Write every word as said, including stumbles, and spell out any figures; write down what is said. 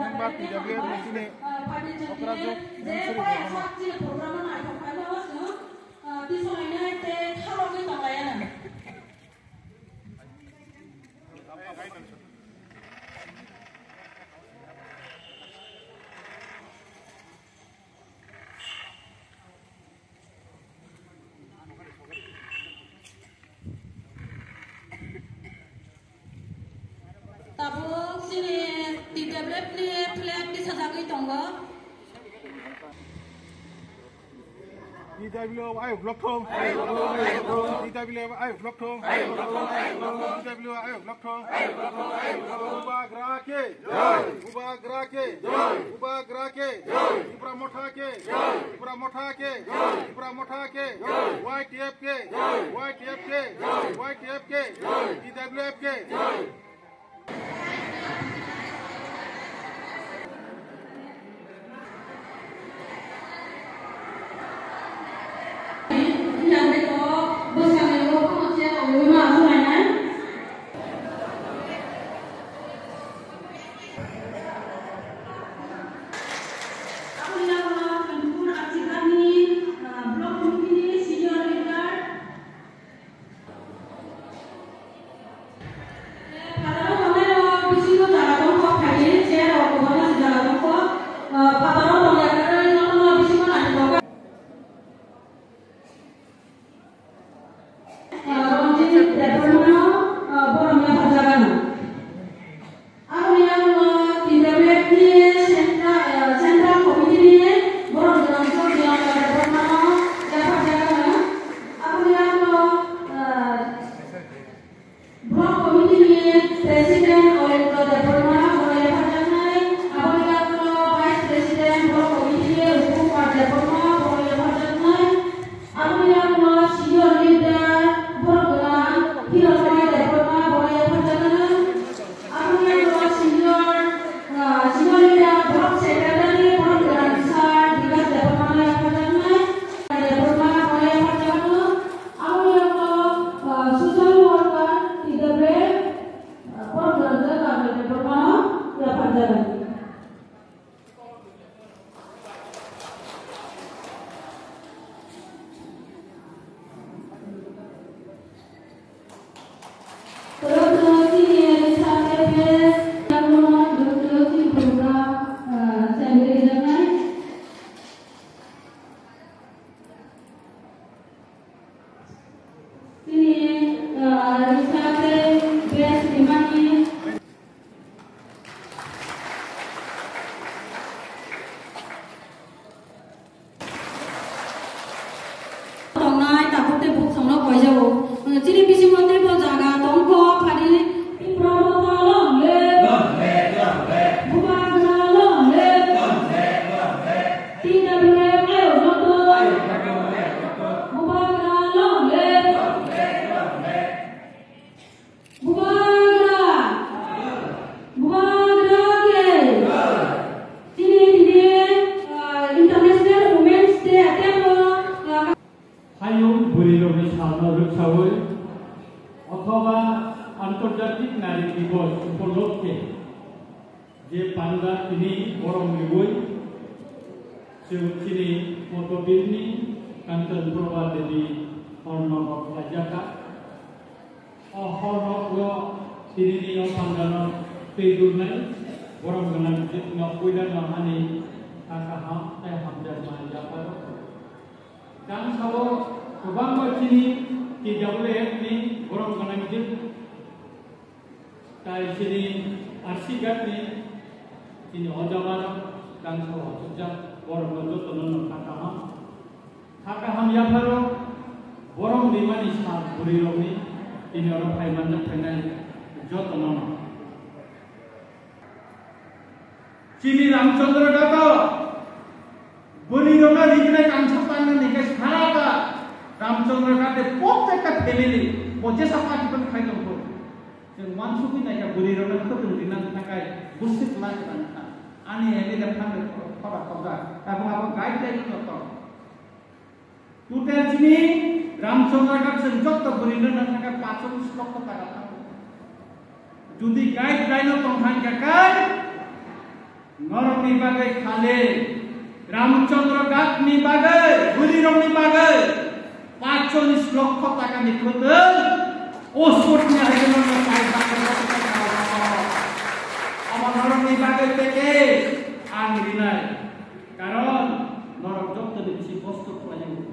Ba T W F ni chini okrajwk Mansuri Debbarma. Tabuk chini T W F ni flag tisajagwi tongo. T W F ayuk lokthong. T W F ayuk lokthong. T W F ayuk lokthong. Bubagra ke. Bubagra ke. Bubagra ke. Tipra Motha ke. Tipra Motha ke. Tipra Motha ke. Y T F ke. Y T F ke. Y T F ke. T W F ke. Aboni yagulo T W F ni central, eh, central committee ni borok gwnang Jyoti Debbarma no yapharjak ano. Aboni yagulo, eh, block committee ni president Olendra Debbarma no yapharjaknai. Aboni yagulo vice president block committee ni Rupam Kumar Debbarma no yapharjaknai. Aboni yagulo senior leader borok gwnang Hiromai Debbarma bono yapharjaknai. Aboni yagulo senior, ah, senior leader block secretary borok gwnang sir Bikas Debbarma no yapharjaknai. Debbarma bono yapharjaknai. Aboni yagulo, ah, social worker T W F, ah, borok gwnang Debbarma no yapharjaknai. Chini, ah, rwchaptwi best rimani. Tongnai takhuk tei bukhukno koijago. Chini bisingo teibo jaga tongkho, phadi Tipra Motha long live. Bubagra long live. T W F ayuk nokto. Bubagra long live. Bubagra. Bubagra ke. Chini tini, ah, International Women's Day atemo, ah, Hayung bwrwirokni salno rwksawi othoba Antarjatik Nari Divos upolokhe je panda tini borom riwi chwng chini Potobirni Kanchan Prabha Devi horno khlaijakha. O horno tini ni o pandano twi durnai borom gwnang jikno puilano ani kha kaham tei hamjakma yapharo. Jang sabo kwbangma chini T W F ni borom gwnang jik. Tai chini R C Ghat ni chini o jaga rok jang sabo hojak borok no joto no no kha kaham. Kha kaham yapharo borom rimani sal bwrwi rok ni tini oro phai manjak phainai joto no no. Chini Ramchandra Data, bwrwi rokno rignai kangsa tangnani khe sara ta Ramchandra Data, protekta family, bo jesa party phano khai tongkho. Chwng uansugwi naikha bwrwi rokno khwtwng rina thangkai, busi kwlai kwlai kha. Ani M L A phano khora khobjak, tabuk abo guideline no tong. Total chini Ramchandra Ghat chwng jotto bwrwi no nang thangkha pacholish lokho taka thango. Jodi guideline o tong thangkha kai, Norokni bagwi khali Ramchandra Ghat ni bagwi, Gulirokni bagwi pacholish lokho taka ni kwtwng, osotni hai no no kai bakha. Omo norokni bagwi package ang rinai. Karon norok joto ni bisi kosto khlaio.